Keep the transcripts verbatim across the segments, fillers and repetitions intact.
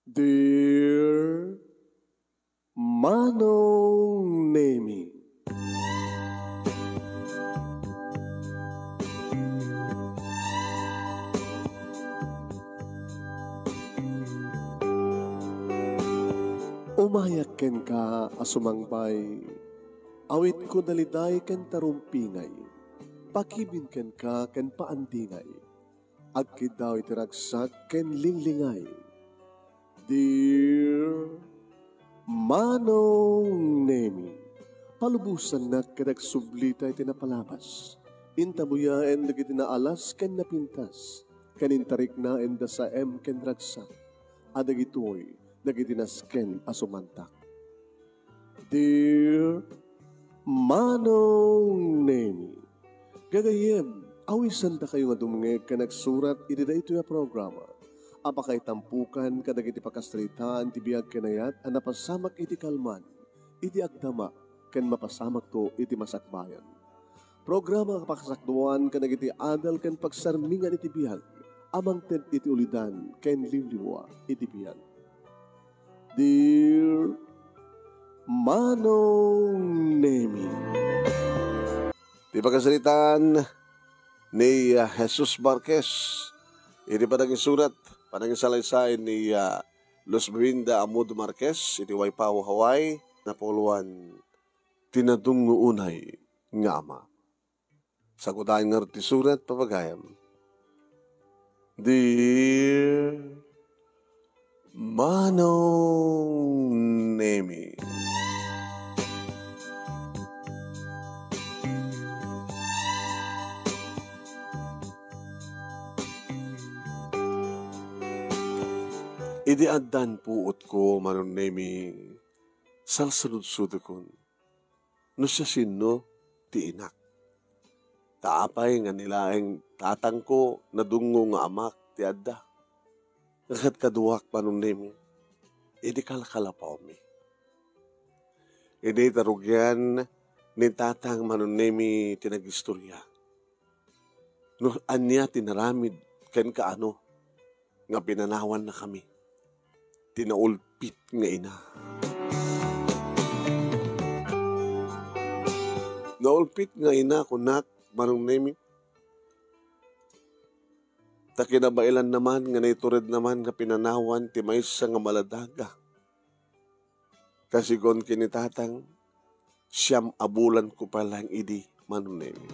Dear Manong Nemi. Umayak kenka a sumangbay, awitko daliday ken tarumpingay, pakibin kenka ken paandingay. Agkiddaw iti ragsak ken linglingay. Dear Manong Nemi, palubosannak ket agsublita iti napalabas. Intabuyaen dagiti naalas ken napintas, ken intariknaen da saem ken ragsak. A dagitoy dagiti nasken a sumantak. Dear Manong Nemi, gagayyem, awisandakayo nga dumngeg ken agsurat iti daytoy a programa a pakaitampukan kadagiti pakasaritaan ti biag ken ayat a napasamak iti kalman, iti agdama, ken mapasamakto iti masakbayan. Programa a pakasakduan kadagiti adal ken pagsarmingan iti biag a mangted iti ulidan ken liwliwa iti biag. Dear Manong Nemi. Ti pakasaritaan ni, ah, Jesus Marquez. Iti panangisurat, panangisalaysay ni, ah, Luz Melinda Amod Marquez, iti Waipahu, Hawaii, napauluan, Ti Nadungngo Unay nga Ama. Sagudaen ngarud ti surat, papagayam. Dear Manong Nemi. Idi addan puotko, Manong Nemi, salsaludsodekon no siasino ti inak. Ta apay nga ni laeng tatangko nadungngo nga amak ti adda. Nga ket kaduak, Manong Nemi, idi kalkalapawmi. Idi ta rugian ni tatang, Manong Nemi, ti nagistoria. No ania ti naramid ken kaano nga pinanawannakami ti naulpit nga ina. Naulpit nga ina, kunak, Manong Nemi, ta kinabaelanna man nga naituredna man nga pinanawan ti maysa nga maladaga. Kasigon ken ni tatang, siam a bulanko pay laeng idi, Manong Nemi.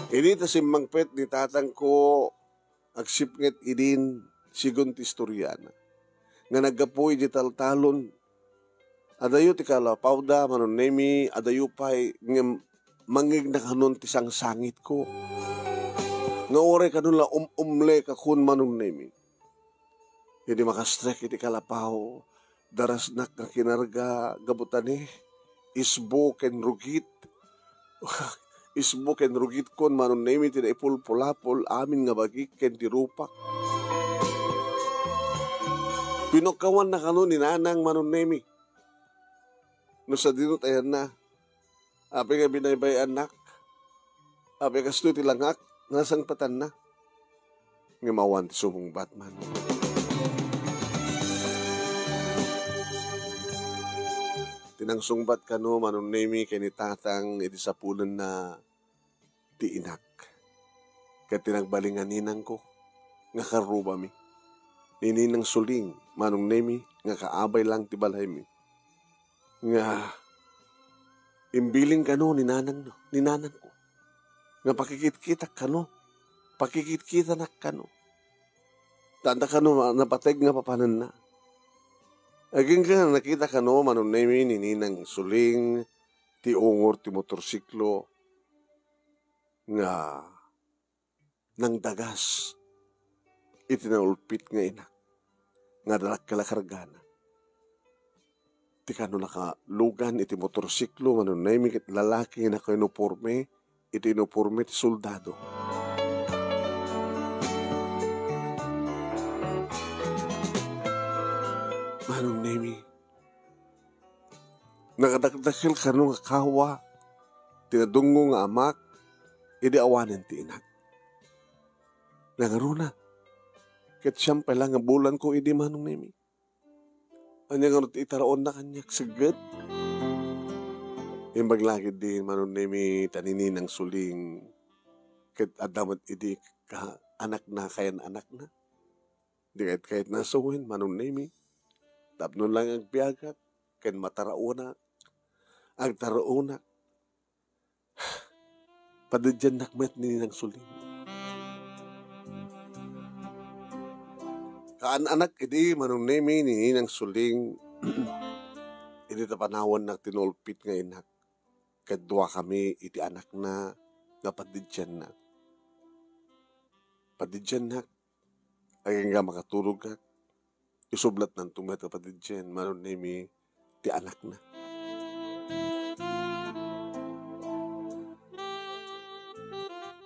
Idi ta simmangpet ni tatangko, agsipnget idin, sigun ti istoriana, nga naggapu idi taltalon, adayo ti kalapawda, Manong Nemi, adayo pay ngem mangngegna kanon ti sangsangitko. Nga uray kano la um-umlekakon, Manong Nemi. Idi makastrek iti kalapaw, darasnak nga kinarga gapu ta ni isbo ken rugit. Isbo ken rugitkon, Manong Nemi, ti naipulpulapol amin nga bagik ken ti rupak. Pinukkawanna kano ni nanang, Manong Nemi. No sadino ti ayanna, apay nga binaybay-annak? Apay kastoy ti langak nga nasangpetanna? Ngem awan ti sumungbat, Manong. Ti nangsungbat kano, Manong Nemi, ken ni tatang idi sapulenna ti inak. Ket ti nagbalin nga ninangko nga karrubami, ni Ninang Suling, Manong Nemi, nga kaabay lang ti balaymi, nga imbilin kano ni nanang, ni nanangko, nga pakikitkitak kano, pakikitkitanak kano. Ta adda kano napateg nga papananna. Agingga nakita kano, Manong Nemi, ni Ninang Suling ti ungor ti motorsiklo nga nangdagas iti naulpit nga ina nga adda dakkel a kargana. Ti kano nakalugan iti motorsiklo, Manong Nemi, ket lalaki nga nakauniporme iti uniporme ti soldado. Manong Nemi, nakadakdakkel kano nga kawa ti nadungngo nga amak idi awanen ti inak. Nangaruna, Ket siam pay la nga bulanko idi, Manong Nemi. Ania ngarud ti itaraonna kaniak, segget? Imbag la ketdi, Manong Nemi, ta ni Ninang Suling, ket adda met idi ka-, anakna, kayan-anakna. Di kayat-kayatna a sawen, Manong Nemi. Tapno lang agbiagak ken mataraonak, agtaraonak. Padidiannak met ni Ninang Suling. Kaan-anak idi, Manong Nemi, ni Ninang Suling, idi ta panawannak ti naulpit nga inak. Ket duakami iti anakna nga padidianna. Padidiannak, agingga makaturogak, isublatnanto met a padidian, Manong Nemi, ti anakna.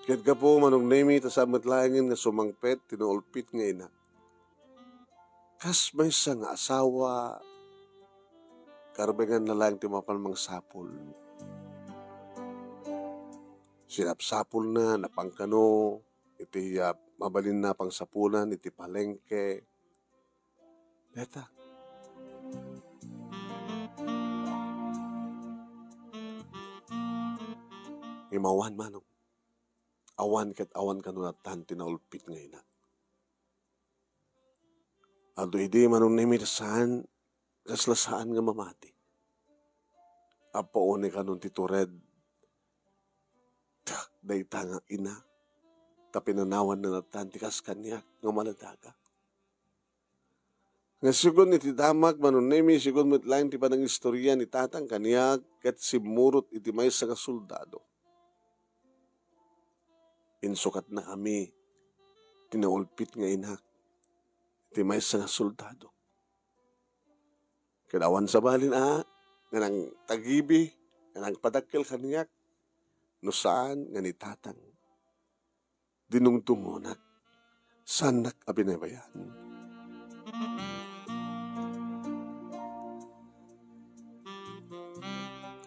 Ket gapu, Manong Nemi, ta saan met laengen nga sumangpet ti naulpit nga inak. Kas maysa nga asawa, karbenganna laeng ti mapan mangsapul. Sinapsapulna, napangkano iti, ah, mabalinna a pangsapulan iti palengke. Deta. Ngem awan, Manong. Awan ket awan kano nattan ti naulpit nga inak. Adu idi, Manong Nemi, saan, kasla saan nga mamati. Appauni kanon ti tured dayta nga ina, ta pinanawanna nattan ti kas kaniak nga maladaga. Nga sigun iti damag, Manong Nemi, sigun met laeng ti panangistorya ni tatang kaniak ket simmurot iti maysa nga soldado. Insukatnakami ti naulpit nga inak iti maysa nga soldado. Ket awan sabalin a nga nangtagibi, nga nangpadakkel kaniak, no saan nga ni tatang. Dinungdungonak, saannak a binaybay-an.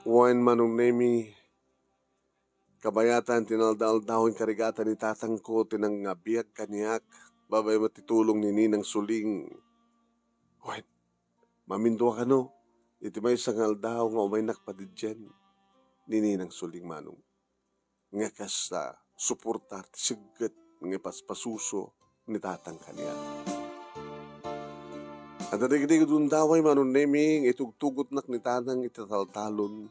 Wen, Manong Nemi, kabayatan ti naalda-aldawen karigatan ni tatangko ti nangabiag kaniak, babaen met ti tulong ni Ninang Suling. Wen, mamindua kano, iti maysa nga aldaw nga umaynak padidian ni Ninang Suling, Manong. Nga kasta, suportar ti segget nga ipaspasuso ni tatang kaniak. Adda dagiti gundaway, Manong Nemi, nga itugtugotnak ni tatang iti taltalon.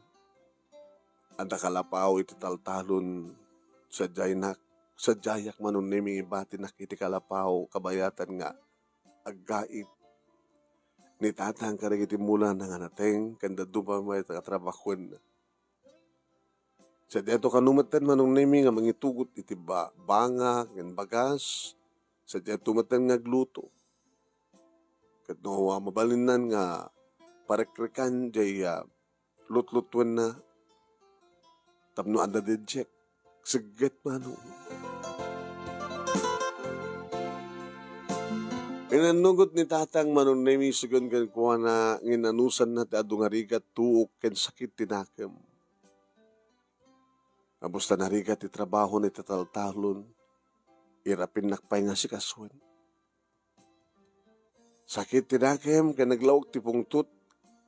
Adda kalapaw iti taltalon, sadiaynak, sadiayak, Manong Nemi, nga ibatinak iti kalapaw, kabayatan nga aggaid ni tatang kadagiti mulana nga nateng ken dadduma met a katrabahoenna. Sadiato kano metten, Manong Nemi, nga mangitugot iti ba-, banga ken bagas. Sadiato metten nga agluto. Ket no, ah, mabalinnan nga parekrekan jay, ah, lutlutuenna tapno adda daydiay. Segget, Manong. Inannugot ni tatang, Manong Nemi, sigun kenkuana nga inanusanna ti adu nga rigat, tuok ken sakit ti nakem. Kabus ta narigat ti trabahona iti taltalon, irapinnak pay nga asikasuen. Sakit ti nakem ken naglaok ti pungtot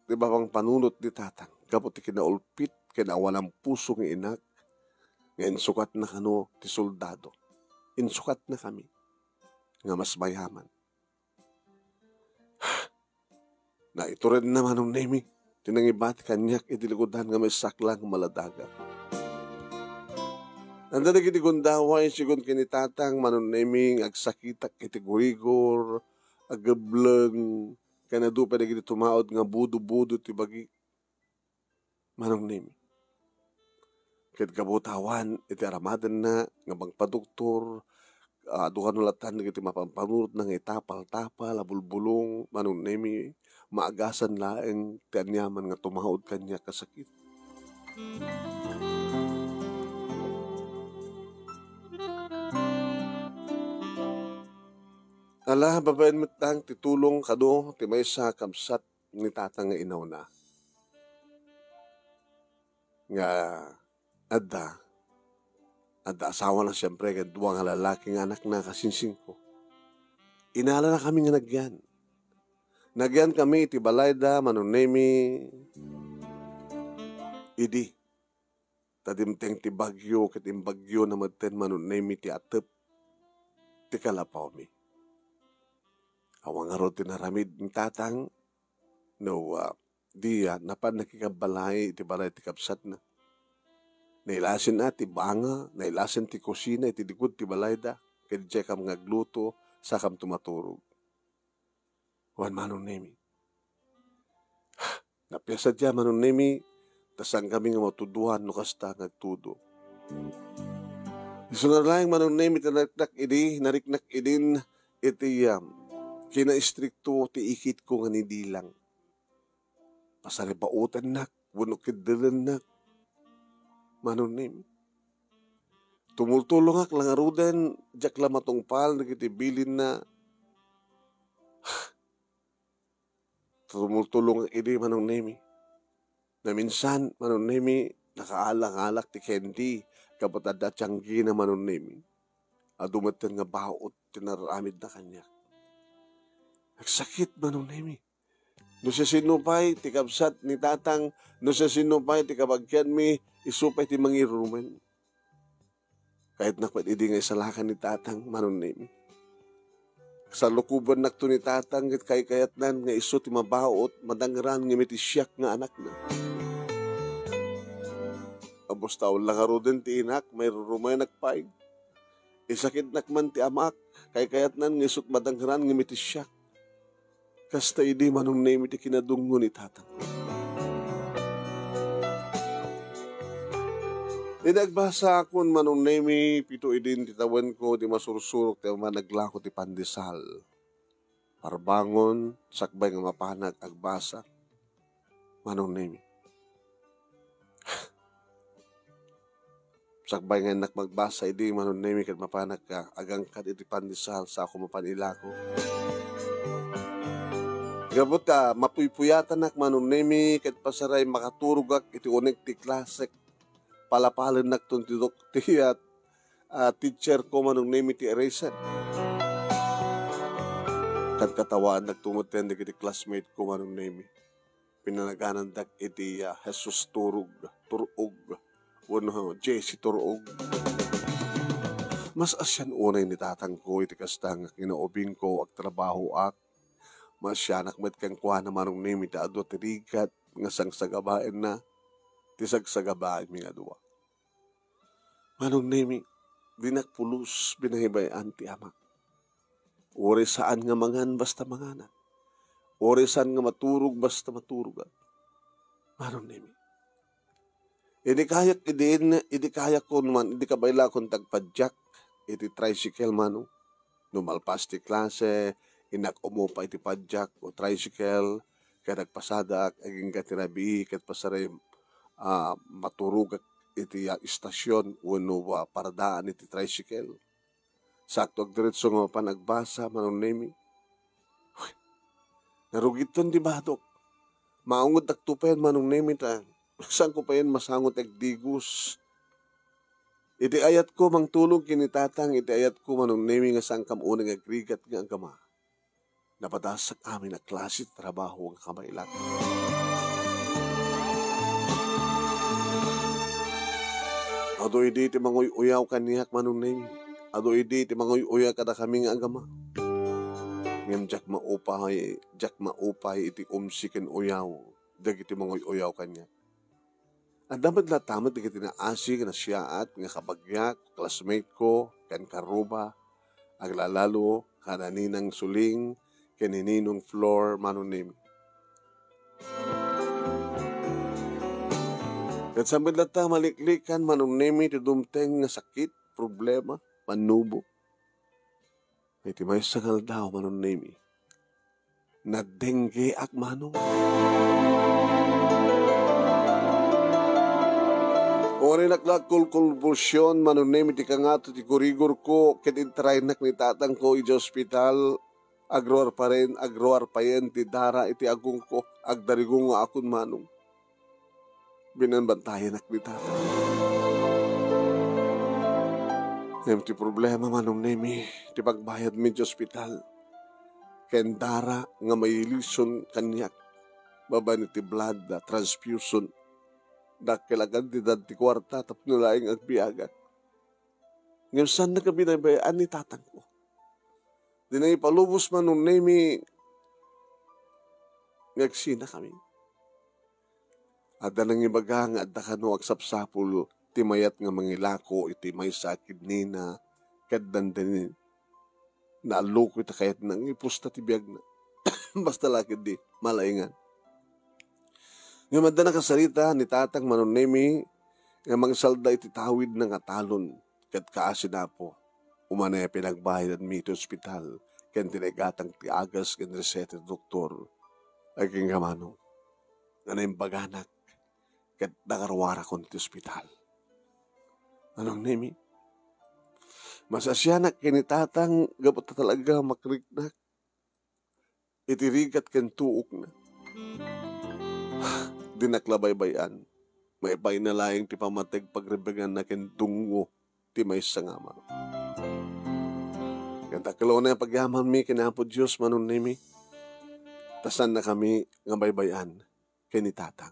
ti mapangpanunot ni tatang gapu ti kinaulpit ken awanan puso nga inak nga insukatna kano ti soldado. Insukatnakami nga mas mayaman. Naituredna, Manong Nemi, ti nangibati kaniak iti likudan nga maysaklang maladaga. Adda dagiti gundaway, sigun ken ni tatang, Manong Nemi, nga agsakitak iti gurigor, agebleng, ken adu pay dagiti tumaud nga budo-budo ti bagi. Manong Nemi. Ket gapu ta awan iti aramadenna nga mangpadoktor, ah, adu kano latta dagiti mapanpanunotna nga itapal-tapal a bulbulong, Manong Nemi, maagasan laeng ti aniaman nga tumaud kaniak a sakit. Ala, babaen met laeng ti tulong kano ti maysa a kabsat ni tatang nga inawna. Nga adda, adda asawana, siempre, ken dua nga lalaki nga anakna, kasinsingko. Inalanakami nga nagyan. Nagyankami iti balayda, Manong Nemi, idi ta dimteng ti bagyo ket imbagyona metten, Manong Nemi, ti atep ti kalapawmi. Awan ngarud ti naramid ni Tatang no, ah, di, ah, napan nakikabbalay iti balay ti kabsatna. Nailasinna ti banga, nailasin ti kusina iti likod ti balayda, ket idiay kam nga agluto, sakam tumaturog. Wen, Manong Nemi. Napia sadiay, Manong Nemi, ta saankami nga matudoan no kasta nga agtudo. Isu ngarud laeng, Manong Nemi, ti nariknak idi, nariknak idin iti, um, kinaistrikto ti ikitko nga ni Dilang. Pasaribaotennak wenno keddelennak, Manong Nemi. Tumultulongak la ngaruden, diak la matungpal dagiti bilinna. Tumultulongak idi, Manong Nemi. Naminsan, Manong Nemi, nakaalangalak ti candy, gapu ta adda tianggina, Manong Nemi. Adu metten nga baot ti nararamidna kaniak. Nagsakit, Manong Nemi. No siasino pay ti kabsat ni Tatang, no siasino pay ti kabagianmi, isu pay ti mangirumen. Kayatnak met idi nga isalakan ni Tatang, Manong Nemi. Salukobennakto ni Tatang ket kaykayatnan nga isu ti mabaot, madangran ngem iti siak nga anakna. Abus taon la ngaruden ti inak, mairurumenak pay. Isakitnak man ti amak, kaykayatnan nga isut madangran ngem iti siak. Kasta idi, Manong Nemi, ti kinadungngo ni Tatang. Idi agbasaakon, Manong Nemi, pito idin ti tawenko, di masursurok ti awan naglako ti pandesal. Parbangon, sakbay nga mapanak agbasa, Manong Nemi. Sakbay nga innak magbasa idi, Manong Nemi, ket mapanak ka agangkad iti pandesal, saako mapan ilako. Gapu ta mapuypuyatanak, Manong Nemi, ket pasaray makaturogak iti unig ti klasek. Palapalennakton ti dok-, ti, ah, ah, teacher ko, Manong Nemi, ti eraser. Ket katawaannakto metten dagiti classmate ko, Manong Nemi. Pinanaganandak iti, ah, Jesus Turog, Turog, wenno Jesse Turog. Mas asian unay ni tatangko iti kasta nga kinaubingko, agtrabahoak. Maasianak met kenkuana, Manong Nemi, ta adu ti rigat nga sangsagabaenna ti sagsagabaenmi nga dua. Manong Nemi, dinak pulos binaybay-an ti amak. Uray saan nga mangan, basta manganak. Uray saan nga maturog, basta maturogak. Manong Nemi. Idi kayak idin, idi kayakon man, idi kabaylakon ti agpadiak iti tricycle, Manong. No malpas ti klase, innak umupa iti padiak o tricycle, ket agpasadaak agingga ti rabii, ket pasaray, ah, maturogak iti, ah, istasion wenno, ah, paradaan iti tricycle. Sakto agdiretso nga mapan agbasa, Manong Nemi. Narugidton ti badok. Maungodakto payen, Manong Nemi, ta saanko payen masango ti agdigos. Iti ayatko, mangtulong ken ni Tatang, iti ayatko, Manong Nemi, nga saankam unay nga agrigat nga agama. Napadasak amin a klase ti trabaho nga kabaylak. Adu idi ti manguy-uyaw kaniak, Manong Nemi. Adu idi ti manguy-uyaw kadakami nga agama. Ngem diak maupay, diak maupay iti umsi ken uyaw dagiti manguy-uyaw kaniak. Adda met latta met dagiti naasi nga nasiaat nga kabagiak, classmate ko, ken karuba, aglalalo kada Ninang Suling ken ni Ninong Flor, Manong Nemi. Ket saan met latta maliklikan, Manong Nemi, ti dumteng nga sakit, problema, pannubo. Iti maysa nga aldaw, Manong Nemi, nadenggeak, Manong. Uray nakla kulkulbusion, Manong Nemi, ti kangato ti kurigorko, ket intaraynak ni tatangko idiay ospital. Agruar payen, agruar payen ti dara iti agongko, agdarigungaakon, Manong. Binanbantayanak ni Tatang. Ngem ti problema, Manong Nemi, ti pagbayadmi idiay ospital. ken dara nga mailison kaniak babaen iti blood, ah, transfusion. Dakkel a kantidad ti kuarta tapno laeng agbiagak. Ngem saannak a binaybay-an ni tatangko. Di nangipalubos, Manong Nemi, nga agsinakami. Adda nangibaga nga adda kano agsapsapul ti mayat nga mangilako iti maysa a kidney na, ket dandani naalluko iti kayatna nga ipusta ti biagna. Basta la ketdi, malaingan. Ngem adda nakasarita ni tatang, Manong Nemi, nga mangsalda iti tawidna nga talon, ket kaasi ni Apo, umanay a pinagbayadanmi iti ospital ken ti naigatang ti agas ken reseta ti doktor. Agingga, Manong, nga naimbaganak ket nakaruarakon ti ospital. Manong Nemi, masasianak ken ni tatang gapu ta talaga makriknak iti rigat ken tuokna. Dinak la baybay-an. Maipayna laeng ti pammateg pagribiganna ken dungngo ti maysa nga ama. Ket dakkel unay a pagyamanmi ken Apo Dios, Manong Nemi, ta saannakami nga baybay-an ken ni tatang.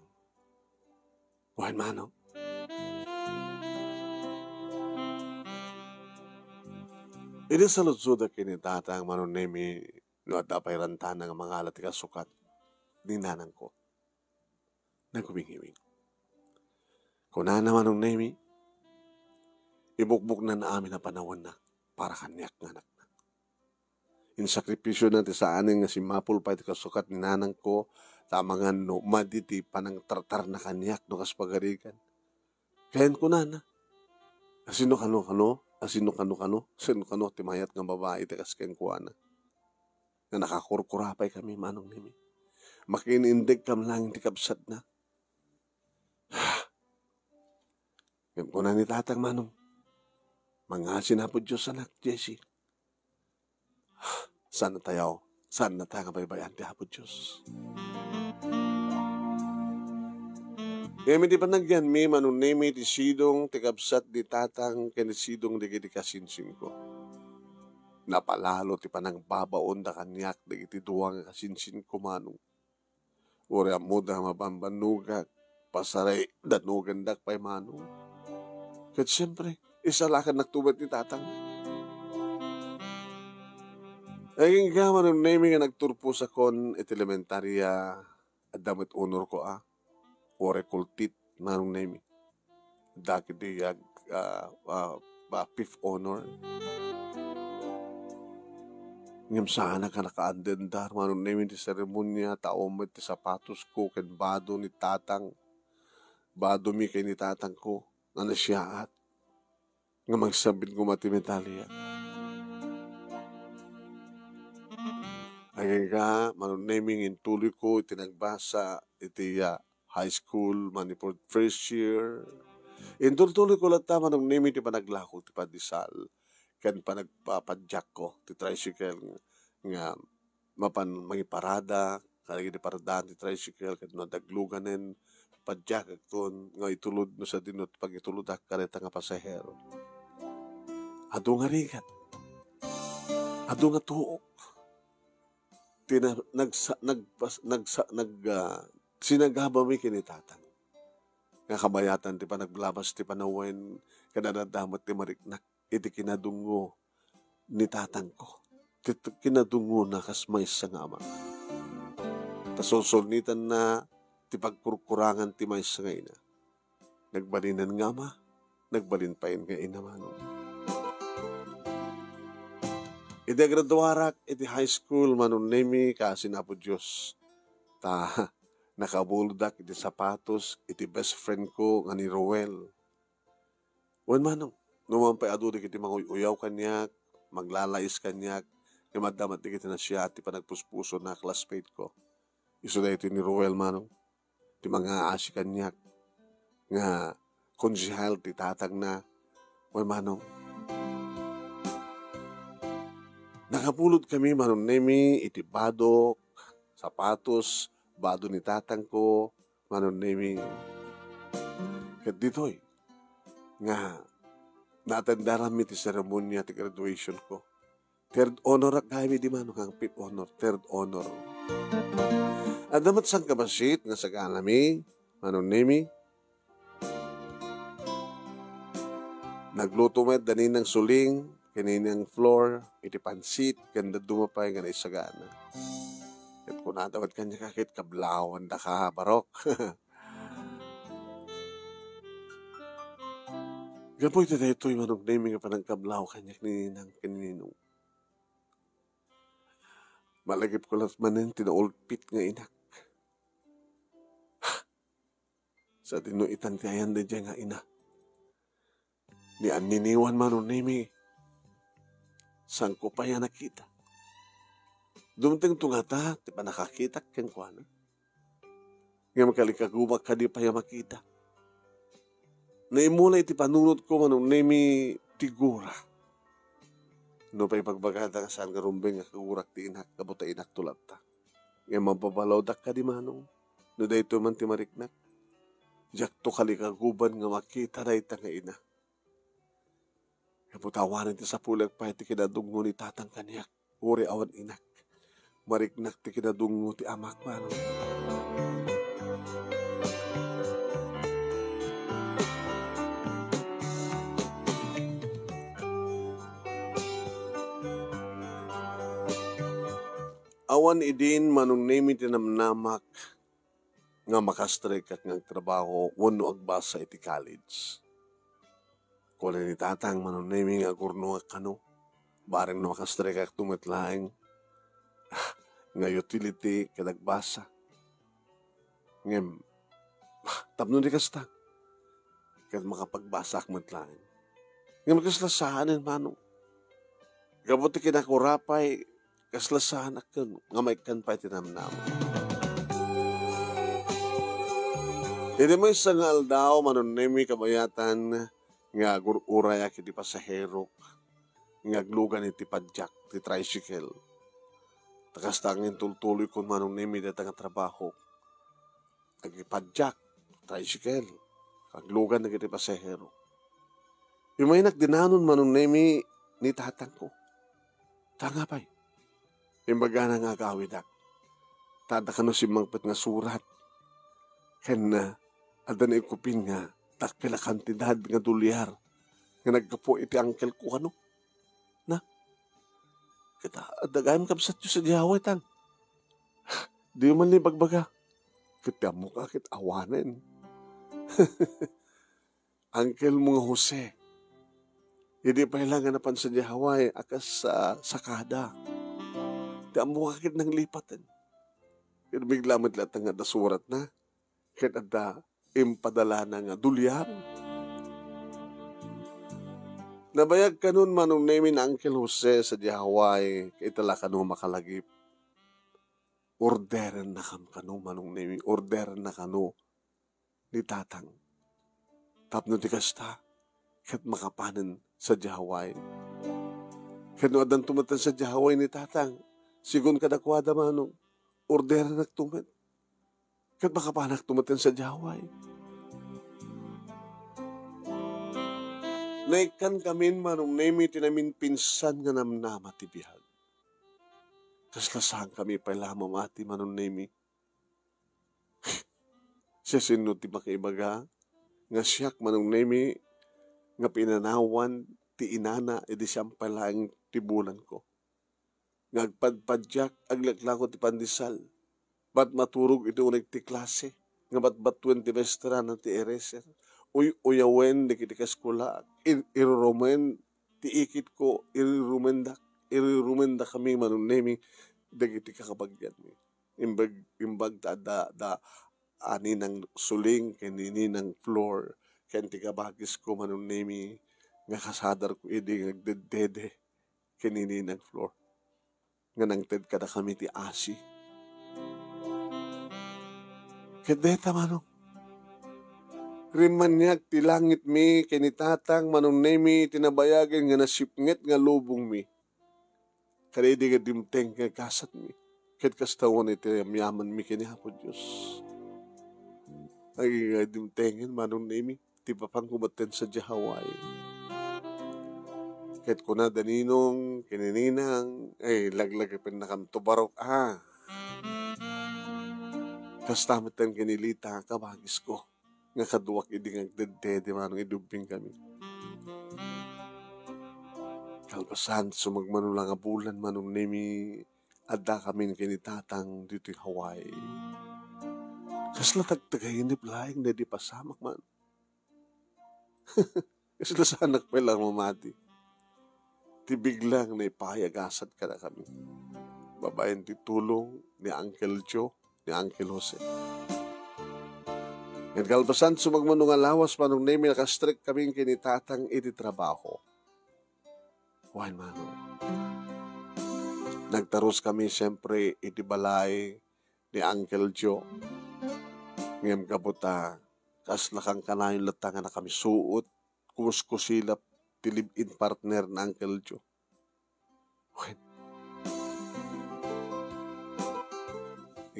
Wen, Manong. Idi saludsodak ken ni tatang, Manong Nemi, no adda pay rantana nga mangala ti kasukat ni nanangko, nagwingiwing. Kunana, Manong Nemi, ibukbokna amin a panawenna para kaniak nga anakna. Insakripisiona ti saanen nga simmapul pay ti kasukat ni nanangko, ta amangan no madi ti panangtartarna kaniak no kas pagarigan. Ken kunana, "Asino kano, kano? Asino kano, kano? Sino kano ti mayat nga babai ti kas kenkuana? Nga nakakurkura pay kami, Manong Nemi. Makiin-indegkam laeng ti kabsatna." Ngem kuna ni tatang, Manong, "Mangngaasin Apo Dios, anak, Jessie. Saan tayo, saan ta nga baybay-an ti Apo Dios." Ngem iti panagyanmi, Manong Nemi, ti sidong ti kabsat ni tatang ken ni sidong dagiti kasinsinko, napalalo ti panangbabaonda kaniak dagiti dua nga kasinsinko, Manong. Uray ammoda nga mabambannogak, pasaraydannogandak pay, Manong. Ket siempre, isalakannak to met ni tatang. Agingga, Manong Nemi, nga nagturposakon iti elementaria, adda met honorko a, uray kultit, Manong Nemi. Dagiti ag-, ah, ah, ah, fifth honor. Ngem saanak a nakaandendar, Manong Nemi, ti seremonia, ta awan met ti sapatosko ken bado ni tatang. Badomi ken ni tatangko nga nasiaat nga magsabit koma ti medalya. Agingga, Manong Nemi, nga intuloyko iti nagbasa iti, ah, high school, manipud first year. Intultuloyko latta, Manong Nemi, ti panaglako ti pandesal ken panagpapadiakko ti tricycle nga mapan mangiparada kadagiti paradaan ti tricycle ket no adda agluganen, padiakakton nga itulod no sadino ti pagituludak kadayta nga pasahero. Adu nga rigat. Adu nga tuok. Ti na-, nagsa-, nagpas-, nagsa-, nag-, ah, sinagabami ken ni tatang nga kabayatan ti panaglabas ti panawen ken adda met ti mariknak iti kinadungngo ni tatangko, ti t-, kinadungngona kas maysa nga ama. Ta sulsulnitanna ti pagkurkurangan ti maysa nga ina. Nagbalinen nga ama, nagbalin pay nga ina, Manong. Idi agraduarak iti high school, Manong Nemi, kaasi ni Apo Dios, ta nakabulodak iti sapatos iti best friend ko nga ni Roel. Wen, Manong, no man pay adu dagiti manguy-uyaw kaniak, maglalais kaniak, ngem adda met dagiti nasiaat ti panagpuspusona a classmate ko. Isu daytoy ni Roel, Manong, ti mangaasi kaniak nga konsehal ti tatangna. Wen, Manong, nakabulodkami, Manong Nemi, iti badok, sapatos, bado ni tatangko, Manong Nemi. Ket ditoy nga naatendaranmi ti seremonia ti graduation ko. Third honor ak gayam idi, Manong, a fifth honor, third honor. Adda met sangkabassit nga saganami, Manong Nemi. Nagluto met da Ninang Suling ken Ninang Flor iti pansit ken dadduma pay nga naisagana. Ket kunada met kaniak a ket kablawandaka, Barok. Gapu iti daytoy, Manong Nemi, nga panangkablaw kaniak ni Ninang ken ni Ninong, malagipko la manen ti naulpit nga inak. Sadino itan ti ayan daydiay nga ina? Ni anniniwan, Manong Nemi, saanko pay a nakita. Dumtengto ngata ti pannakakitak kenkuana. Ngem kalikagubak kadi pay a makita. Naimula iti panunotko, Manong Nemi, ti gura. Nupay ibagbagada nga saan nga rumbeng nga kagurak ti inak, gapu ta inakto latta. Ngem mababalawdak kadi, Manong, no daytoy man ti mariknak. Diakto kalikaguban nga makita dayta nga ina. Gapu ta awanen ti sapuliak pay ti kinadungngo ni tatang kaniak, uray awan inak. Mariknak ti kinadungngo ti amak, Manong. Awan idin, Manong Nemi, ti namnamak nga makastrikak nga agtrabaho wenno agbasa iti college. Kuna ni tatang, Manong Nemi, nga agurnongak kano, bareng no makastrikakto met laeng nga utility ket agbasa. Ngem, tapno di kasta, ket makapagbasaak met laeng. Ngem kasla saanen, Manong. Gapu ti kinakura pay, kasla saanak ken nga maikkan pay ti namnama. Iti maysa nga aldaw, Manong Nemi, kabayatan nga agur-urayak iti pasaherok nga aglugan iti padiak ti tricycle. Ta kasta nga intultuloykon, Manong Nemi, dayta nga trabahok. Agipadiak, tricycle, aglugan dagiti pasahero. Imaynak dinanon, Manong Nemi, ni tatangko. Ta nga pay, imbagana nga agawidak. Ta adda kano simmangpet nga surat. Ken, ah, adda naikupin nga dakkel a kantidad nga dolyar nga naggapu iti angkelko kano. Na? Ket adda gayam kabsatyo sadiay hawaay, tang. Diyo man ibagbaga. Ket ti ammok a ket awanen. Angkelmo nga Jose. Idi pay la nga napan sadiay hawaay a kas, ah, sakada. Ti ammok a ket nanglipaten. Ket bigla met latta nga adda suratna. Ket adda impadalana nga dolyar. Nabayag kanon, Manong Nemi, ni Uncle Jose sadiay hawaay, ket ita la kano makalagip. Orderennakam kano, Manong Nemi, orderenna kano ni tatang. Tapno ti kasta, ket makapanen sadiay hawaay. Ket no addanto met sadiay hawaay ni tatang, sigun kadakuada, Manong, orderennakto met. Ket makapanakto met sadiay hawaay. Naikkankamin, Manong Nemi, ti naminpinsan nga namnama ti biag. Kasla saankami pay la a mamati, Manong Nemi. Siasino ti makaibaga nga siak, Manong Nemi, nga pinanawan ti inana idi siam pay laeng ti bulanko. Nga agpadpadiak, aglaklako ti pandesal. Bat maturog iti uneg ti klase, nga batbatuen ti maestrana ti eraser. Uy-uyawen dagiti kaeskulaak. Ir-, irurumen ti ikitko, irurumendak, irurumendakami, Manong Nemi, dagiti kakabagianmi. Imbag, imbag ta adda, da, a Ninang Suling ken ni Ninang Flor, ken ti kabagisko, Manong Nemi, nga kasadarko idi nga agdeddede ken ni Ninang Flor nga nangted kadakami ti asi. Ket dayta, Manong, rimmaniag ti langitmi ken ni Tatang, Manong Nemi, ti nabayagen nga nasipnget nga lubongmi. Kadaydi nga dimteng nga gasatmi, ket kasta unay ti yamyamanmi ken ni Apo Dios. Agingga dimtengen, Manong Nemi, ti papanko metten sadiay hawaay. Ket kuna da Ninong ken ni Ninang, "Ay, laglagipennakam to barok, a." Kasta metten ken ni Lita, kabagisko, nga kaduak idi nga agdedede, Manong, idubbingkami. Kalpasan, sumagmamano la nga bulan, Manong Nemi, addakamin ken ni Tatang ditoy Hawaii. Kasla tagtagainep laeng daydi pasamak, man. Kasla saanak pay la mamati. Ti biglang naipaay a gasat kadakami, babaen ti tulong ni Uncle Joe, ni Uncle Jose. Ngem kalpasan, sumagmamano nga lawas, Manong Nemi, nakastrek kami ken ni Tatang iti trabaho. Wen, Manong. Nagtaruskami, siyempre, iti balay ni Uncle Joe. Ngem gapu ta kasla kankanayon latta nga nakamisuot, kumuskusilap ti live-in partner ni Uncle Joe. Wen.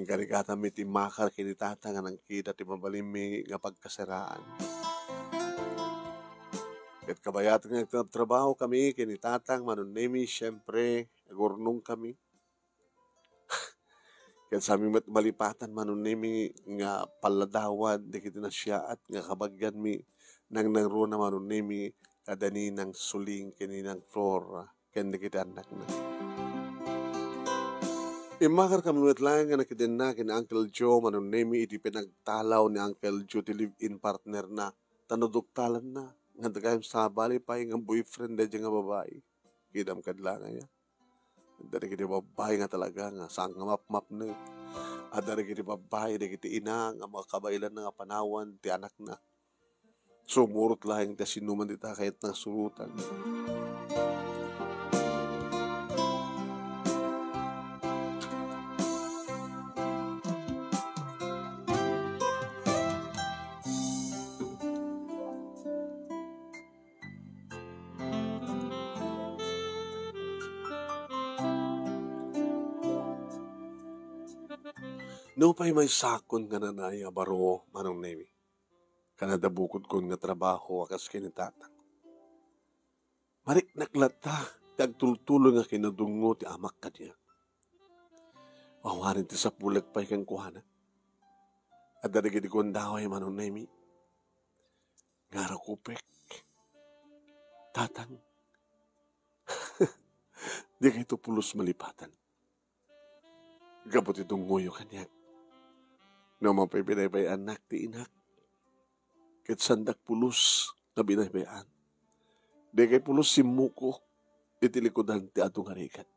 Inkarigatanmi ti immakar ken ni Tata nga nangkita ti mabalinmi nga pagkasiraan. Ket kabayaten nga agtrabtrabahokami ken ni Tatang, Manong Nemi, siyempre, agurnongkami. Ket sami met malipatan, Manong Nemi, nga palladawad dagiti nasiaat nga kabagianmi, nangnangruna, Manong Nemi, kada Ninang Suling ken Ninang Flor ken dagiti annakna. Immakarkami met laeng nga nakidenna ken Uncle Joe, Manong Nemi, iti pinagtalaw ni Uncle Joe ti live-in partnerna, ta naduktalanna nga dagayam sabali pay nga boyfriend daydiay nga babai. Kitaem kadi laeng aya? Adda dagiti babbai nga talaga nga saan nga mapmapnek. Adda dagiti babbai, dagiti ina nga makabailanna nga panawan ti anakna. Sumurot laeng ti asinoman dita ket nasurotan. Nupay maysakon nga nanay a baro, Manong Nemi, ken adda bukodkon nga trabaho a kas ken ni Tatang, mariknak latta ti agtultuloy nga kinadungngo ti amak kaniak. Awanen ti sapulek pay kenkuana. Adda dagiti gundaway, Manong Nemi, nga arakupek. Tatang, dikayto pulos malipatan. Gapu ti dungngoyo kaniak. No mapay binaybay-annak ti inak, ket saandak pulos nga binaybay-an. Dikay pulos simmuko iti likudan ti adu nga rigat.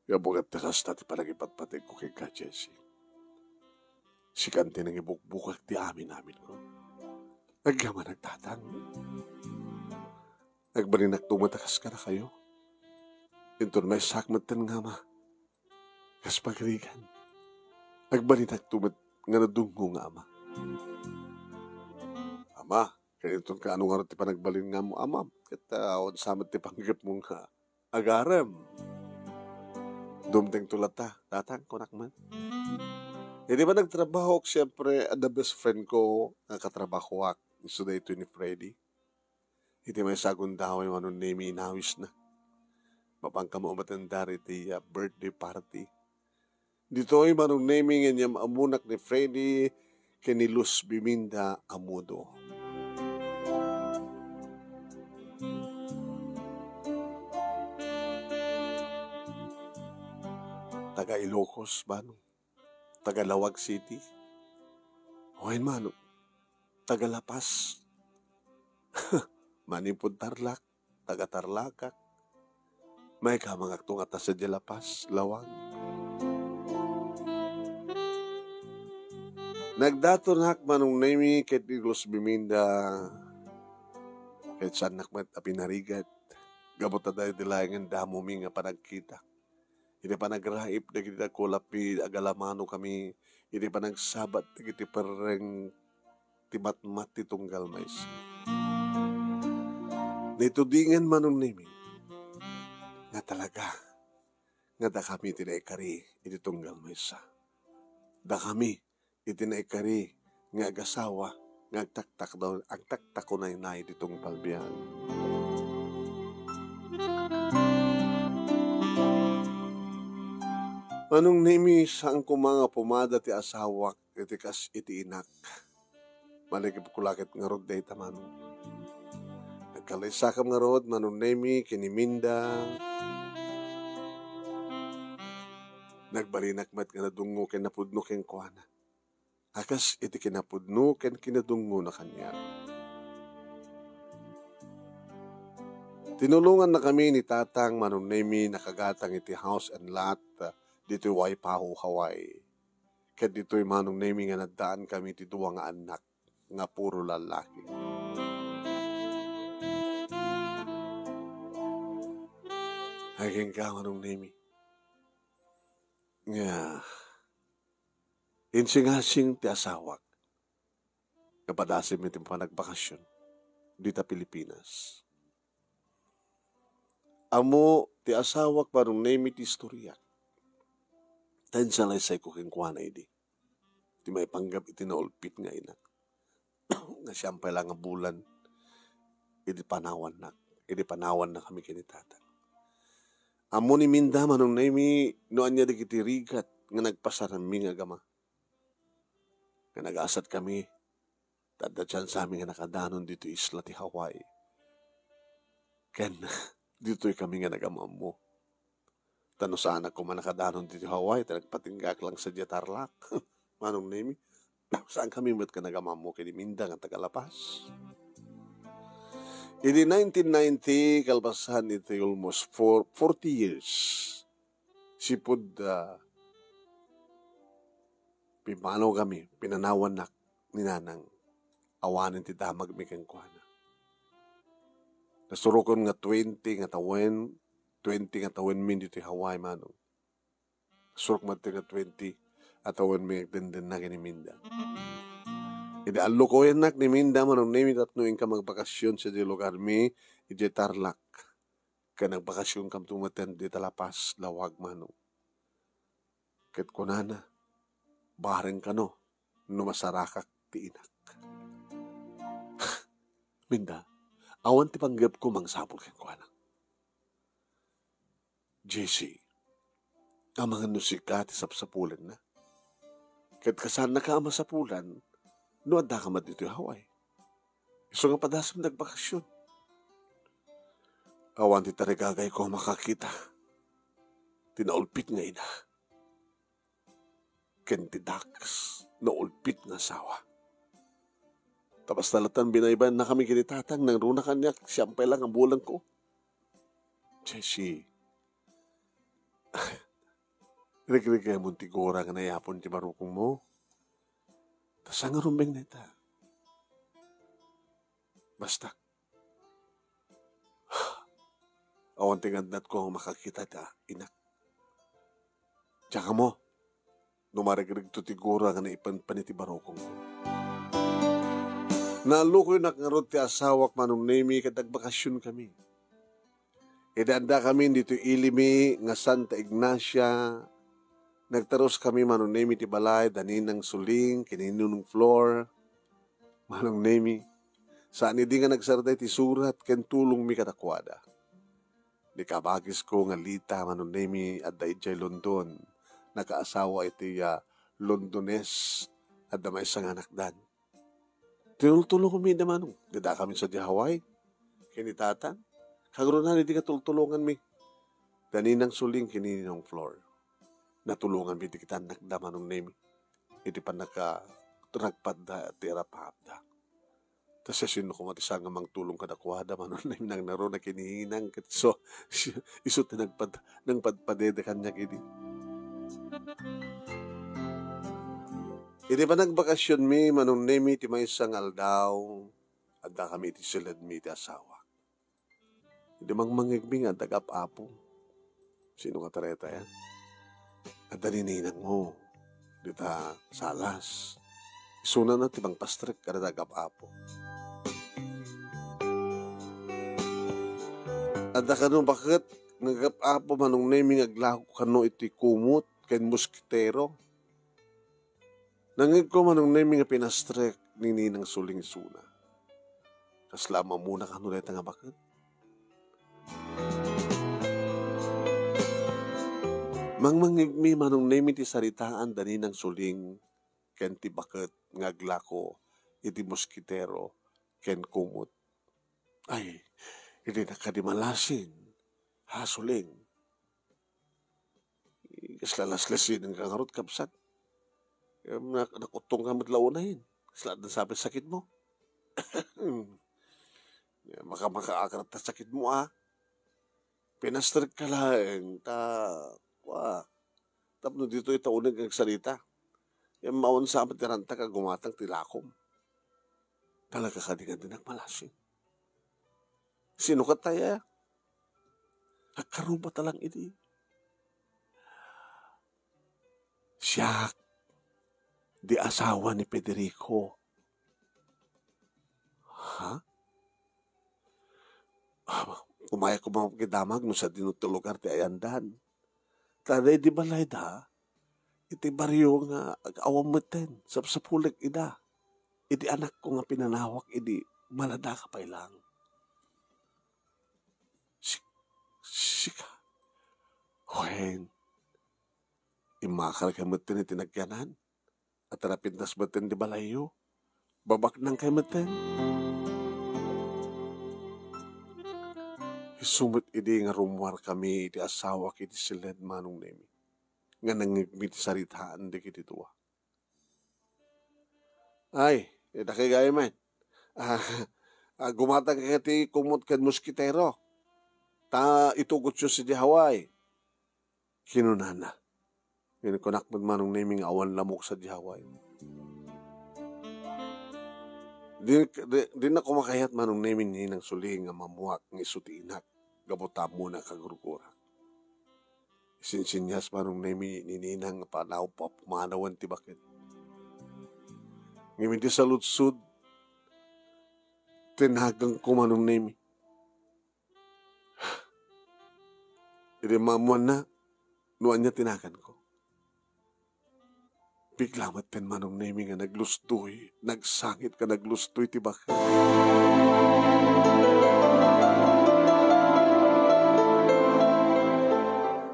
Gapu ket ta kasta ti panangipatpategko kenka, Jessie. Sikan ti nangibukbukak ti amin-aminko. Agyamanak, Tatang. Agbalinakto met a kas kadakayo. Inton maysak metten nga ama, kas pagrigan, agbalinakto met nga nadungngo nga ama. Ama, ket inton kaano ngarud ti panagbalin nga ammo, amam? Ket, ah, unsa met ti panggepmo nga agarem? Dumtengto latta, Tatang, kunak man. Idi panagtrabahoak, siyempre, adda best friend ko nga katrabahoak. Isu daytoy ni Freddy. Iti maysa a gundaway, Manong Nemi, inawisna. Mapanka met umatiendar iti, ah, birthday party. Ditoy, Manong Nemi, nga inyam-ammonak ni Freddy ken ni Luz Biminda a mudo. Taga Ilocos, Manong. Taga Laoag City. Wen, Manong. Taga La Paz. Manipud Tarlac, taga Tarlac. Maikamangakto nga ta sadiay La Paz, Laoag. Nagdatonak, Manong Nemi, ket ni Luz Biminda, ket saannak met a pinarigat. Gapu ta daydi laengen damomi nga panagkita. Iti panagraip dagiti dakulapmi, agalamanokami iti panagsabat dagiti perreng ti matmat ti tunggal maysa. Naitudingen, Manong Nemi, nga talaga nga dakami ti naikari iti tunggal maysa. Dakami iti naikari nga agasawa nga agtaktakdo-, agtaktakunaynay ti tungpal biag. Manong Nemi, saan koma nga pumada ti asawak iti kas iti inak. Malagipko la ket ngarud dayta, Manong. Nagkalaysakam ngarud, Manong Nemi, ken ni Minda. Nagbalinak met nga nadungngo ken napudno kenkuana. A kas iti kinapudno ken kinadungngo na kaniak. Tinulongannakami ni Tatang, Manong Nemi, nakagatang iti house and lot, ah, ditoy Waipahu, Hawaii. Ket ditoy, Manong Nemi, nga naddaankami ti dua nga annak nga puro lallaki. Ay, kenka, Manong Nemi, nga insingasing ti asawak nga padasim iti panagbakasyon dita Pilipinas. Ammo ti asawak, Manong Nemi, ti istoriak. Ta insalaysayko kenkuana idi ti maipanggep iti naulpit nga inak. Nga siam pay la nga bulan idi panawannak, idi panawannakami ken ni Tatang. Ammo ni Minda, Manong Nemi, no ania dagiti rigat nga nagpasarammi nga agama. Nga nagasatkami, ta adda tiansami nga nakadanon ditoy isla ti Hawaii. Ken ditoy kami nga nagamammo. Ta no saanak koma nakadanon ditoy Hawaii, ta nagpatinggak lang sadiay Tarlac. Manong Nemi, saankami met nga nagamammo ken ni Minda nga taga La Paz. Idi nineteen ninety, kalpasan iti almost four, forty years, sipud, ah, pimmanawkami, pinanawannak ni Nanang. Awanen ti damagmi kenkuana. Nasurokon nga twenty nga tawen, twenty nga tawenmi ditoy Hawaii, Manong. Nasurok met nga twenty a tawenmi agdendennami ken ni Minda. Idi allukoyennak ni Minda, Manong Nemi, tapno inka magbakasyon sadiay lugarmi, idiay Tarlac. Ken nagbakasyon kamto met dita La Paz, Laoag, Manong. Ket kunana, "Bareng kano no masarakak ti inak." Minda, awan ti panggepko mangsapul kenkuana. Jesse, amangan no sika ti sapsapulenna. Ket kasaannaka a masapulan no addaka met ditoy Hawaii. Isu nga padasem ti agbakasyon. Awan ti tarigagayko a makakita ti naulpit nga ina ken ti daks naulpit nga asawa. Ta basta latta binaybayannakami ken ni Tatang, nangruna kaniak, siam pay la nga bulangko. Jesse, rigrigaymon ti gura nga nayapo ti barukongmo. Ta saan nga rumbeng dayta? Basta, awan ti ngannatko nga makakita ti inak. Diak ammo no marigregto ti gura nga naipanpan iti barukongko. Naallukoynak ngarud ti asawak, Manong Nemi, ket agbakasionkami. Idi addakamin ditoy Ilimi nga Santa Ignacia, nagtaruskami, Manong Nemi, ti balay da Ninang Suling ken ni Ninong Flor. Manong Nemi, saan idi nga nagsardeng ti surat ken tulongmi kadakuada. Ni kabagisko nga Lita, Manong Nemi, adda idiay London. Nakaasawa iti, ah, Londonese. Adda maysa nga anakdan. Tinultulongmi da, Manong. Dida kami sadiay Hawaii. Ken ni Tatang. Kagrunan idi nga tultulonganmi da Ninang Suling ken ni Ninong Flor. Natulonganmi dagiti annakda, Manong Nemi. Iti pannaka-, nagpadda ti arap-apda. Ta siasino koma ti saan nga mangtulong kadakuada, Manong Nemi, nangnaruna ken ni Ninang, ket isu, isu ti nagpad-, nangpadpadede kaniak idi. Idi panagbakasionmi, Manong Nemi, ti maysa nga aldaw, addakami iti siledmi iti asawa. Idi mangmangngegmi nga adda gap-apo. Sino nga tareta yan? Adda ni ninangmo dita salas. Isunana ti mangpastrek kada gap-apo. Adda kano baket nga gap-apo, Manong Nemi, nga aglago kano iti kumot ken moskitero. Nangngegko, Manong Nemi, nga pinastrek ni Ninang Suling isuna. Kasla a mamuna kano dayta nga baket. Mangmangngegmi, Manong Nemi, ti saritaan da Ninang Suling ken ti baket nga aglako iti moskitero ken kumot. Ay, idi nakadi malasin, ha, Suling. Kasla laslasinen ka ngarud, kabsat. Em, nak-, nakuttong ka met la unayen. Kasla adda sapay sakitmo. Maka-, makaakar ta sakitmo, a. Pinastrek ka laeng, ta, kua, tapno ditoy ta uneg nga agsarita. Ngem awan sa met ti rantak a gumatang ti lakom. Talaga kadi nga dinak malasin? Sino ket aya? Agkarruba ta lang idi. Siak, di asawa ni Federico. Ha? Ah, umayak koma ket damag no sadino ti lugar ti ayandan. Ta daydi balayda, iti barrio nga ag-awan metten, sapsapulek ida. Iti anakko nga pinanawak idi maladaka pay lang. Si-, sika? Wen, immakarka metten iti nagyanan. At napintas metten ti balayyo. Babaknang kay metten. Isu met idi nga rummuarkami iti asawak iti siled, Manong Nemi, nga nangngegmi ti saritaan dagiti dua. Ay, ita kay gayam met. Ah, ah, gumatang ka ti kumot ken moskitero. Ta itugotyo sidi Hawaii. Kinunana. Ngem kunak met, Manong Nemi, nga awan lamok sadi Hawaii. Di, di, dinnak koma kayat, Manong Nemi, ni Ninang Suling nga mammuak nga isu ti inak gapu ta ammona a kagurgurak. Isinsinsias, Manong Nemi, ni Ninang nga panaw-, pa-, pumanawen ti baket. Ngem idi saludsod, tinagangko, Manong Nemi. Idi maammoanna no ania ti naganko, bigla metten, Manong Nemi, nga naglustoy, nagsangit ken naglustoy ti baket.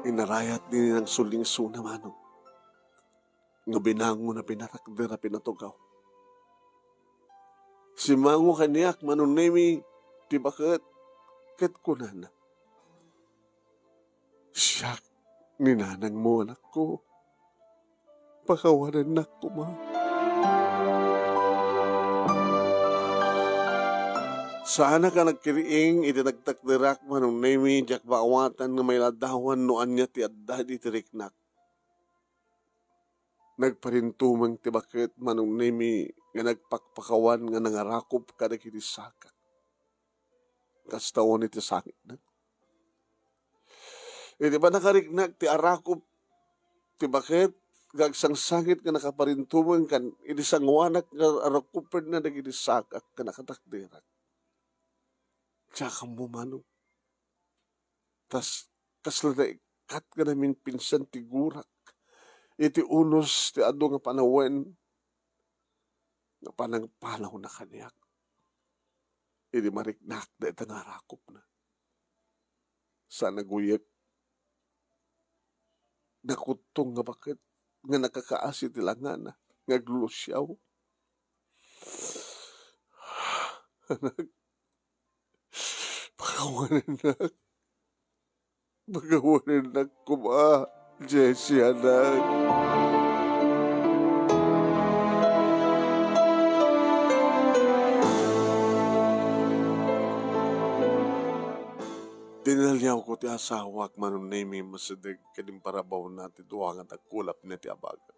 Inarayat ni Ninang Suling isuna, Manong, nga binangon a pinatakder a pinatugaw. Simmango kaniak, Manong Nemi, ti baket, ket kunana, "Siak ni nanangmo, anakko. Pakawanennak koma." Saanak a nagkiriing iti nagtakderak, Manong Nemi, diak maawatan nga mailadawan no ania ti adda iti riknak. Nagparintumeng ti baket, Manong Nemi, nga nagpakpakawan nga nangarakop kadagiti sakak. Kasta unay ti sangitna. Idi panakariknak ti arakop ti baket, nga agsangsangit nga nakaparintumeng ken idi sanguanak nga arakopenna dagiti sakak nga nakatakderak. Diak ammo, Manong. Tas kasla naikkat nga naminpinsan ti gurak iti unos ti adu nga panawen nga panangpanawna kaniak idi mariknak dayta nga arakopna. Sa naguyek, nakuttong nga baket nga nakakaasi ti langana nga aglulusiaw. Anak, pakawanennak. Pakawanennak koma, Jessie, anak. Tinaliawko ti asawak, Manong Nemi, masideg ken imparabawna ti dua nga nagkulapna ti abaga.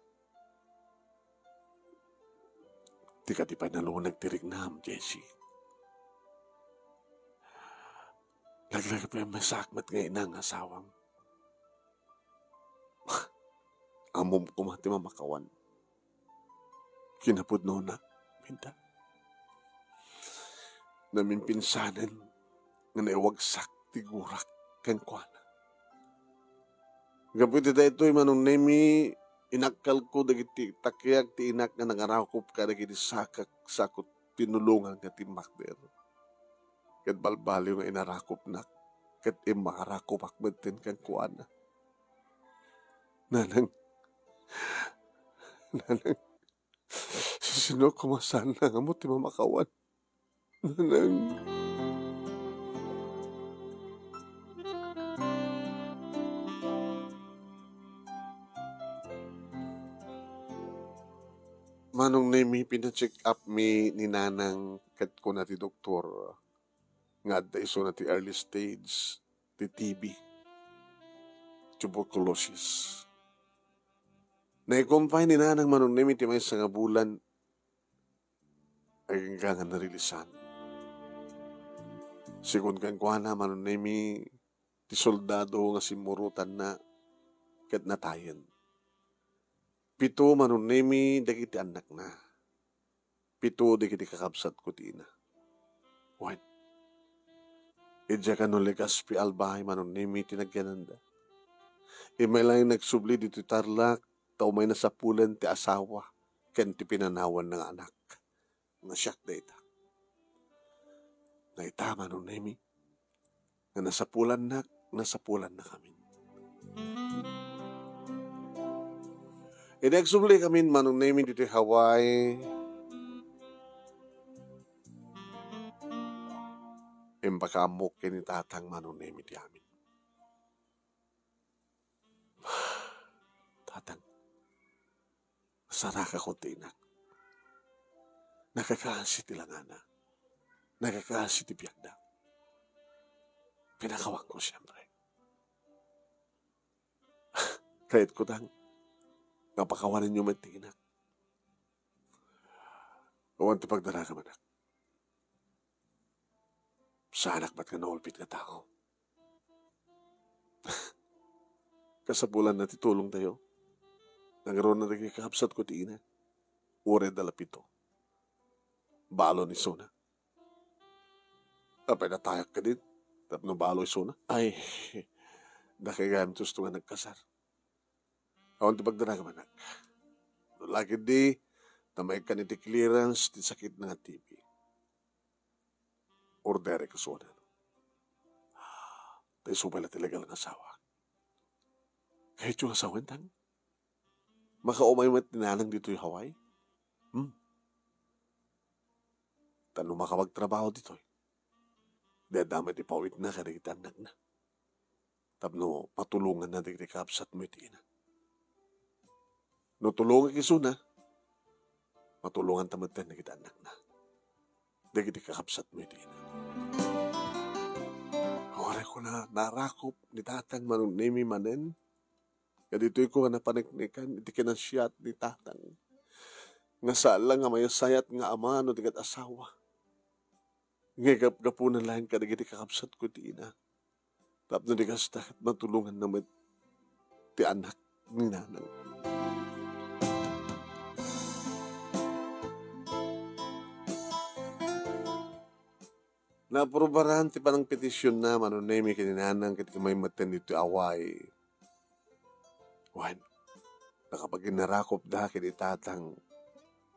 Ti kadi pay naluneg ti riknam, Jessie. Laglagipayasak met nga inang asawam. Ammom koma ti mamakawan. Kinapudnona, Minda. Naminpinsanen nga naiwagsak ti gurak kenkuana. Gapu iti daytoy, Manong Nemi, inakkalko dagiti takiag ti inak nga nangarakop kadagiti sakak, sa ko tinulongan nga timmakder. Ket balbaliw nga inarakopnak, ket immakarakopak metten kenkuana. Nanang, nanang, sisino koma saan nga ammo ti mamakawan? Nanang. Manong Nemi, pina-check up mi ni Nanang ket kuna ti doktor nga adda isuna ti early stage ti T B, tuberculosis. Naikum pay ni Nanang Manong Nemi ti maysa nga bulan, agingga nga narilisan. Segun kenkuana, Manong Nemi, ti soldado nga simmurotanna ket natayen. Pito, Manong Nemi, dagiti annakna. Pito dagiti kakabsatko ti ina. Wen, idiay kano Legazpi, Albay, Manong Nemi, ti nagyananda. Immay laeng nagsubli ditoy Tarlac, ta umay nasapulan ti asawa ken ti pinanawanna nga anak. Nga siak dayta. Nga ita, Manong Nemi, nga nasapulannak, nasapulannakamin. Idi agsublikamin, Manong Nemi, ditoy Hawaii, impakaammok ken ni Tatang, Manong Nemi, ti amin. Tatang, nasarakakon ti inak. Nakakaasi ti langana. Nakakaasi ti biagda. Pinakawanko, siyempre. Kayatko, Tang, nga pakawanenyo met ti inak. Awan ti pagdaragam, anak. Saanak met nga naulpit nga tao. Kasapulanna ti tulongtayo. Nangruna dagiti kakabsatko ti ina. Uray adda la pito. Balo ni isuna. Apay natayak kadin? Tapno balo isuna? Ay, dakay gayam ti usto nga nagkasar. Awan ti pagdaragam, anak. No la ketdi, ta maikkan iti clearance ti sakitna nga T B. Orderek isuna. Ta isu pay la ti legal nga asawa. Kayatyo nga sawen, Tang? Makaumay met ni Nanang ditoy Hawaii? Hmm? Ta no makapagtrabaho ditoy, di adda met ipawitna kadagiti annakna. Tapno matulonganna dagiti kakabsatmo iti ina. No tulongek isuna, matulonganta metten dagiti annakna. Dagiti kakabsatmo iti ina. Uray ko na narakop ni Tatang Manong Nemi manen, nga ditoy ko nga napaneknekan iti kinasiat ni Tatang. Nga saan la nga mayasayat nga ama no di ket asawa. Nga gapgapuna laeng kadagiti kakabsatko ti ina. Tapno di kasta, ket matulonganna met ti anak ni Nanang. Naaprubaran ti panangpetisionna, Manong Nemi, ken ni Nanang ket immay metten ditoy Hawaii. Wen, nakapaginarakopda ken ni Tatang,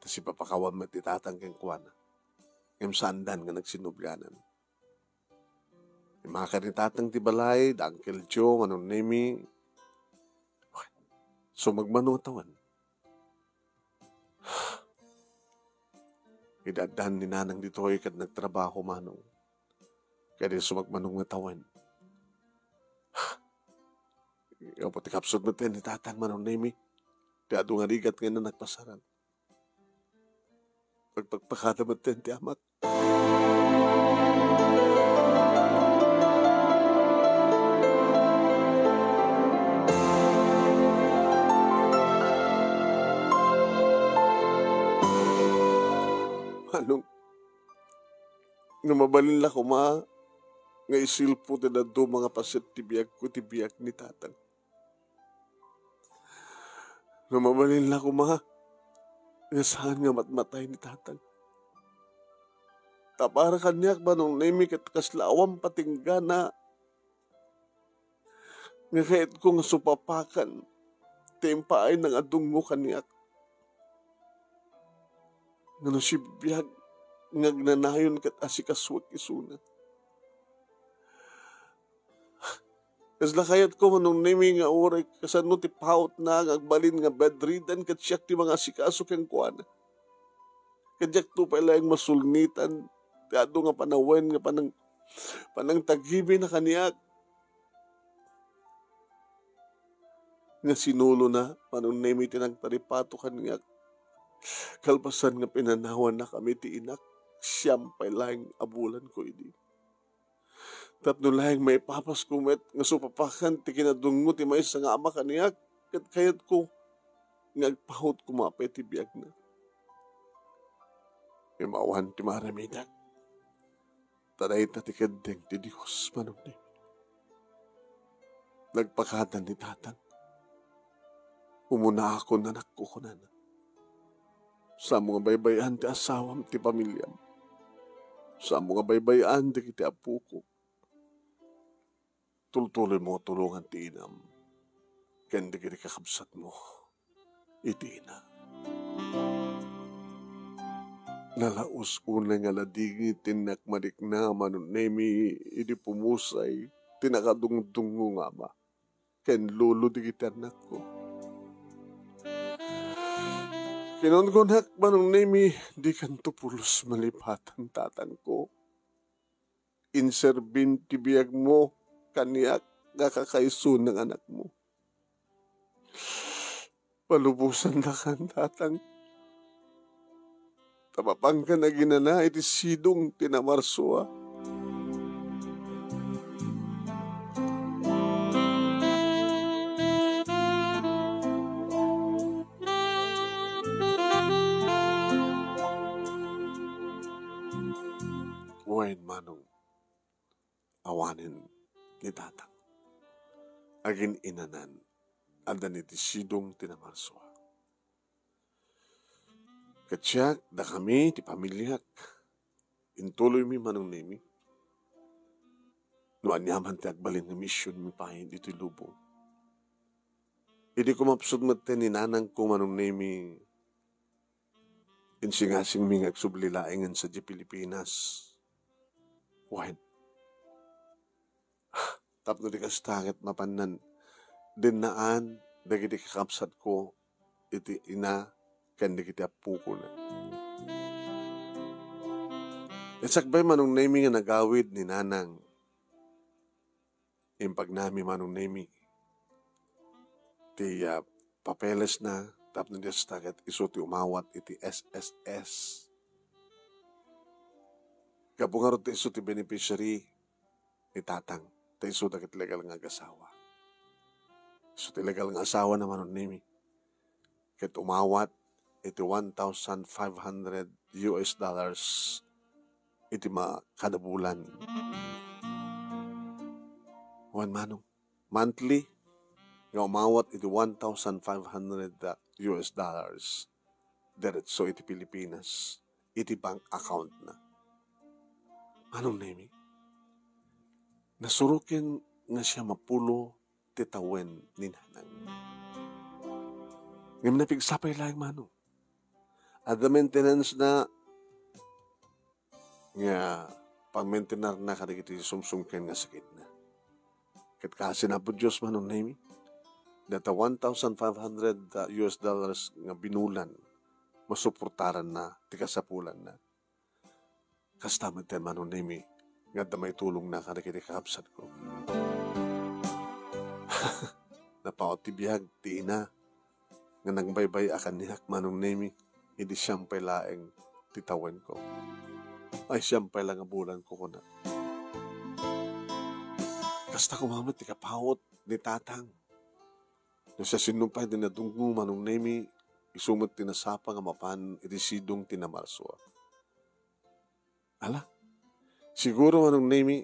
ta sipapakawan met ni Tatang kenkuana. Ngem saandan nga nagsinnublianan. Immakar ni Tatang ti balay, da Uncle Joe, Manong Nemi. Wen, sumagmamano nga tawen. Idi addan ni Nanang ditoy ket nagtrabaho, Manong. Ket idi sumagmamano nga tawen. Gapu ti kapsut met ni Tatang, Manong Nemi, ti adu nga rigat nga nagpasarang. Pagpakpakada met ti amak. Manong, no mabalin la koma nga isilpo ti dadduma nga paset ti biagko ti biag ni Tatang. No mabalin la koma nga saan nga matmatay ni Tatang. Ta para kaniak, Manong Nemi, ket kasla awan patinggana nga kayatko nga supapakan ti impaayna nga dungngo kaniak. Nga no sibibiag nga agnanayon ket asikasuek isuna. Kasla kayatko, Manong Nemi, nga uray kasano ti pautna nga agbalin nga bedridden ket siak ti mangasikaso kenkuana. Ket diakto pay laeng masulngitan ti adu nga panawen nga panang-, panangtagibina kaniak. Nga sinulona, Manong Nemi, ti nangtaripato kaniak. Kalpasan nga pinanawannakami ti inak, siam pay laeng a bulanko idi. Tapno laeng maipapasko met nga supapakan ti kinadungngo ti maysa nga ama kaniak, ket kayatko nga agpaut koma pay ti biagna. Ngem awan ti maaramidak. Ta dayta ti keddeng ti Dios, Manong Nemi. Nagpakada ni Tatang. Umunaakon, anakko, kunana. Saanmo nga baybay-an ti asawam, ti pamiliam. Saanmo nga baybay-an dagiti apoko. Tultuloymo nga tulongan ti inam ken dagiti kakabsatmo iti ina. Nalaus unay nga ladingit ti innak manikna, Manong Nemi, idi pumusay ti nakadungdungngo nga ama ken lolo dagiti annakko. Kinunkunak, Manong Nemi, dikanto pulos malipatan, tatangko. Inserbim ti biagmo kaniak nga kakaiso nga anakmo. Palubosannakan, tatang. Ta mapankan aginana iti sidong ti namarsua. Wen, manong, awanen ni tatang. Agin-inanan, adda ni ti sidong ti namarsua. Ket siak, dakami, ti pamiliak, intuloymi, Manong Nemi. No aniaman ti agbalin nga misionmi pay ditoy lubong. Idi kumapsut met ni nanangko, Manong Nemi, insingasingmi nga agsubli laengen sadiay Pilipinas. Wen, tapno di kasta ket mapannan dennaan dagiti kakabsatko iti ina ken dagiti appokona. Ket sakbay, Manong Nemi, nga nagawid ni nanang, impagnami, Manong Nemi, ti, ah, papelesna tapno di kasta ket isu ti umawat iti S S S. Gapu ngarud ta isu ti beneficiary ni tatang, ta isu dagiti legal nga agasawa. Isu ti legal nga asawana, Manong Nemi. Ket umawat iti one thousand five hundred U S dollars iti ma-, kada bulan. Wen, manong, monthly nga umawat iti one thousand five hundred U S dollars diretso iti Pilipinas, iti bank account na. Manong Nemi, nasuroken nga siam a pulo ti tawen ni nanang. Ngem napigsa pay laeng, manong. Adda maintenance na nga pagmaintenarna kadagiti sumsumken nga sakitna. Ket kaasi ni Apo Dios, Manong Nemi, data one thousand five hundred, uh, U S dollars nga binulan, masuportaranna ti kasapulanna. Kasta met ti, Manong Nemi, nga adda maitulongna kadagiti kakabsatko. Napaut ti biag ti ina nga nagbaybay-a kaniak, Manong Nemi, idi siam pay laeng ti tawenko. Ay, siam pay la nga bulanko, kuna. Kasta koma met ti kapaut ni tatang. No siasino pay ti nadunggo, Manong Nemi, isu met ti nasapa nga mapan iti sidong ti namarsua. Ala, siguro, Manong Nemi,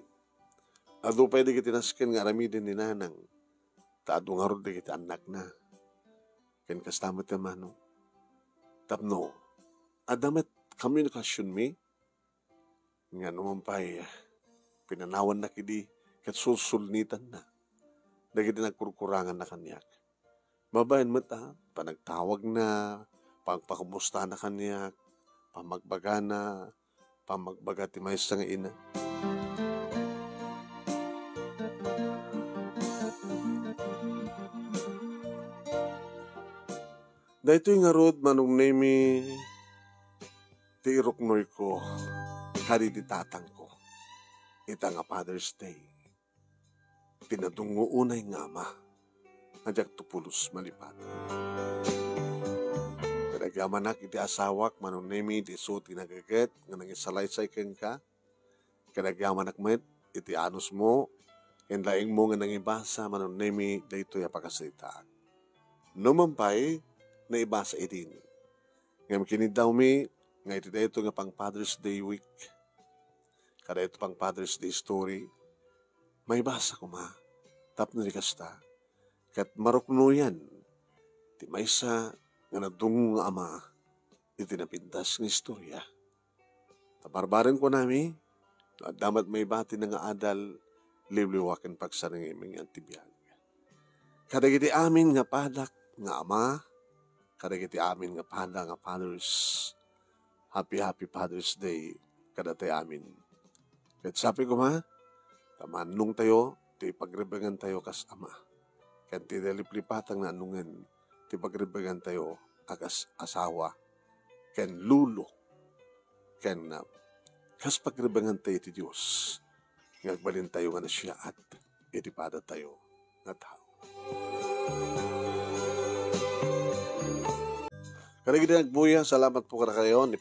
adu pay dagiti nasken nga aramiden ni nanang, ta adu ngarud dagiti annakna. Ken kasta met, manong, tapno adda met komunikasionmi, nga numan pay pinanawannak idi ket sulsulnitanna dagiti nagkurkuranganna kaniak. Babaen met a panagtawagna, pagpakumustana kaniak, pamagbagana, pamagbaga ti maysa nga ina. Daytoy ngarud, Manong Nemi, ti iruknoyko kadagiti tatangko ita nga Father's Day. Ti nadungngo unay nga ama nga diak to pulos malipaten. Kanagyamanak iti asawak, Manong Nemi, ti isu ti nagaget nga nangisalaysay kenka. Kanagyamanak met iti anusmo ken laingmo nga nangibasa, Manong Nemi, daytoy a pakasaritaak. Numan pay, naibasa idin. Ngem kiniddawmi nga iti daytoy nga pang Father's Day week, kada iti pang Father's Day story, maibasa koma tapno di kasta, ket maruknoyan ti maysa nga nadungngo nga ama iti napintas nga istorya. Ta barbaren kunami, no adda met maibati nga adal, liwliwa ken pagsarangimeng ti biag. Kadagiti amin nga padak nga ama, kadagiti amin nga pada nga fathers, happy, happy Father's Day kadatayo amin. Ket sapay koma, ta maannongtayo ti pagrebengantayo kas ama. Ken ti naliplipatang naannongen ti pagrebengantayo a kas asawa ken lolo. Ken, ah, kas pagrebengantayo ti Dios nga agbalintayo nga nasiaat iti padatayo nga tao. Kadagiti nagbuya, salamat po kadakayo ni